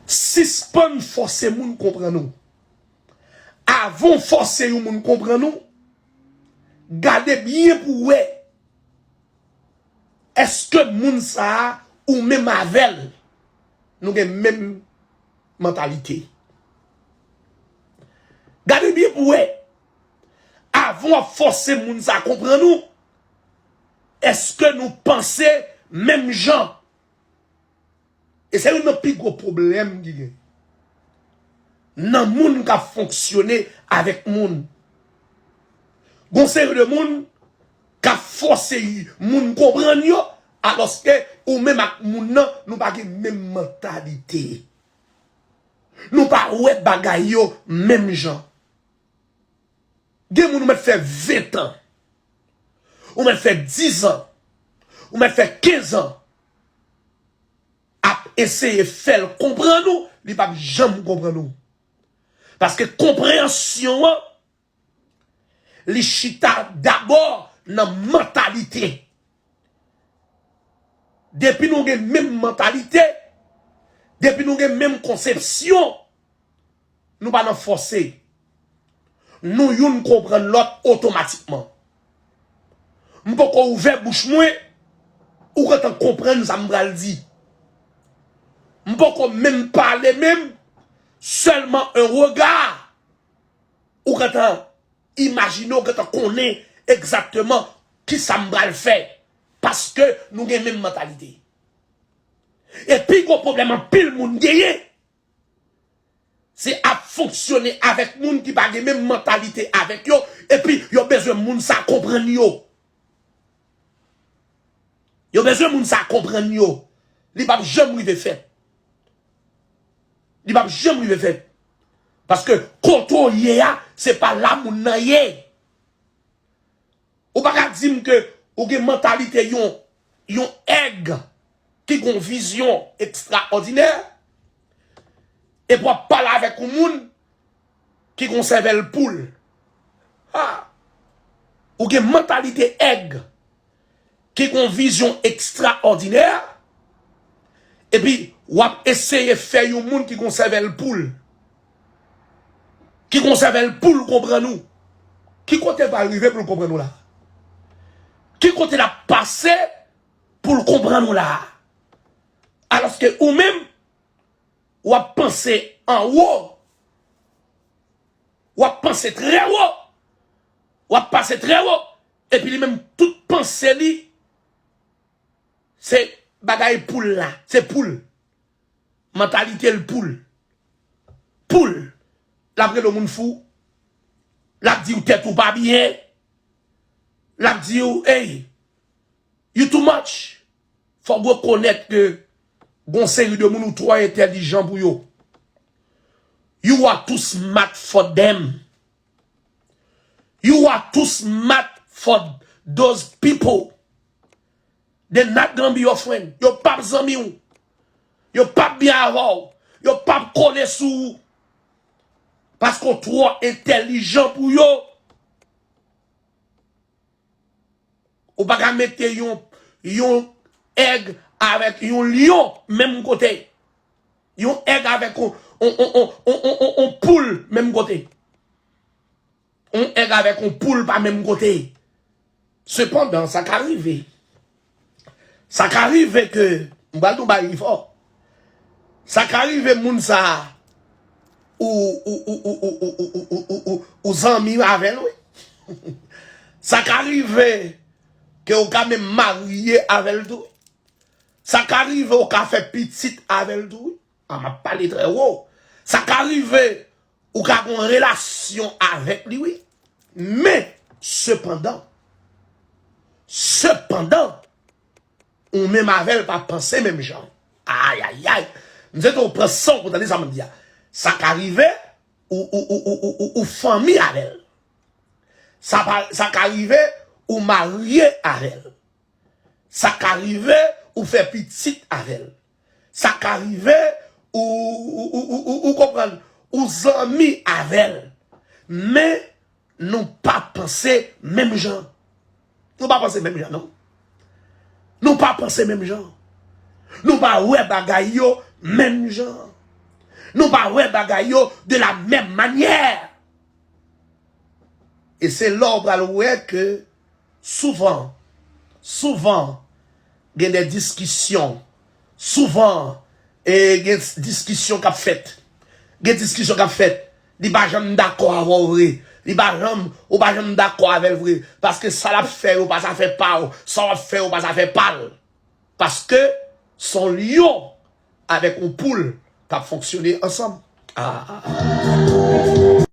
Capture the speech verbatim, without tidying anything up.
Sispann fòse moun konprann ou. Avan w fòse yon moun konprann ou, gade byen pou w wè èske moun sa a ou menm avè l nou gen menm mantalite. Gade byen pou w wè, avan w ap fòse moun sa a konprann ou, èske nou panse menm jan? E se youn nan pi gwo pwoblèm ki gen nan moun k ap fonksyone avèk moun. Gon seri de moun k ap fòse moun konprann yo, alòske ou menm ak moun nan, nou pa gen menm mantalite. Nou pa wè bagay yo menm jan. Gen moun ou mèt fè ven tan, ou mèt fè diz an, ou mèt fè kenz an ap eseye fè l konprann ou, li p ap janm konprann ou. Paske konpreyansyon an, li chita dabò nan mantalite. Depi nou gen menm mantalite, depi nou gen menm konsepsyon, nou pa nan fòse. Nou youn konprann lòt otomatikman. M poko ouvè bouch mwen, ou gentan konprann sa m pral di. M poko menm pale menm, sèlman un regard, ou gentan imajine, ou gentan konnen egzakteman kisa m pral fè, paske nou gen menm mantalite. E pi gwo pwoblèm anpil moun genyen, se ap fonksyone avèk moun ki pa gen menm mantalite avèk yo, epi yo bezwen moun sa konprann yo. Yo bezwen moun sa konprann yo. Li p ap janm rive fèt. Li p ap janm rive fèt. Paske kote w ye a, se pa la moun nan ye. Ou pa ka di m ke ou gen mantalite yon, yon èg ki gen yon vizyon ekstraòdinè, epi w ap pale avèk yon moun ki gen yon sèvèl poul. Ha! Ou gen mantalite èg ki gen yon vizyon ekstraòdinè, epi w ap eseye fè yon moun ki gen yon sèvèl poul, ki gen yon sèvèl poul konprann ou. Ki kote l pral rive pou l konprann ou la? Ki kote l ap pase pou l konprann ou la? Alòske ou menm, w ap panse anwo, w ap panse trè wo, w ap panse trè wo, epi li menm tout panse li, se bagay poul la, se poul. Mantalite l poul. Poul. L ap rele w moun fou. L ap di w tèt ou pa byen. L ap di w, hey, you too much. Fòk w rekonèt ke gon seri de moun ou twò entèlijan pou yo. You are too smart for them. You are too smart for those people. They not gonna be your friend. Yo p ap zanmi w. Yo p ap byen avè w. Yo p ap kole sou ou. Paske w twò entèlijan pou yo. Ou pa ka mete yon, yon èg avèk yon lyon menm kote. Yon èg avèk yon, yon, yon, yon, yon, yon, yon, yon poul menm kote. Yon èg avèk yon poul pa menm kote. Sepandan, sa ka rive. Sa ka rive ke, m pral di w bagay ki fò. Sa ka rive moun sa a, ou, ou, ou zanmi avè l, wi. Sa ka rive ke ou ka menm marye avè l tou, wi. Sa ka rive ou ka fè pitit avè l tou, wi. A, m ap pale trè wo. Sa ka rive ou ka gen yon relasyon avèk li, wi. Men, sepandan, sepandan, ou menm avè l pa panse menm jan. Ayayay. M swete w pran san w pou tande sa m ap di a. Sa ka rive ou, ou, ou fanmi avè l. Sa pa, sa ka rive ou marye avè l. Sa ka rive ou fè pitit avè l. Sa ka rive ou, ou, ou, ou, ou, ou konprann, ou zanmi avè l. Men, nou pa panse menm jan. Nou pa panse menm jan, non. Nou pa panse menm jan. Nou pa wè bagay yo menm jan. Nou pa wè bagay yo de la menm manyè. E se la w pral wè ke souvan, souvan, gen de diskisyon. Souvan, e, gen diskisyon k ap fèt. Gen diskisyon k ap fèt. Li pa janm dakò avè w vre. Li pa janm, ou pa janm dakò avè l vre. Paske sa l ap fè yo pa zafè pa w. Sa w ap fè yo pa zafè pa l. Paske se yon lyon avèk yon poul k ap fonksyone ansanm. Ah.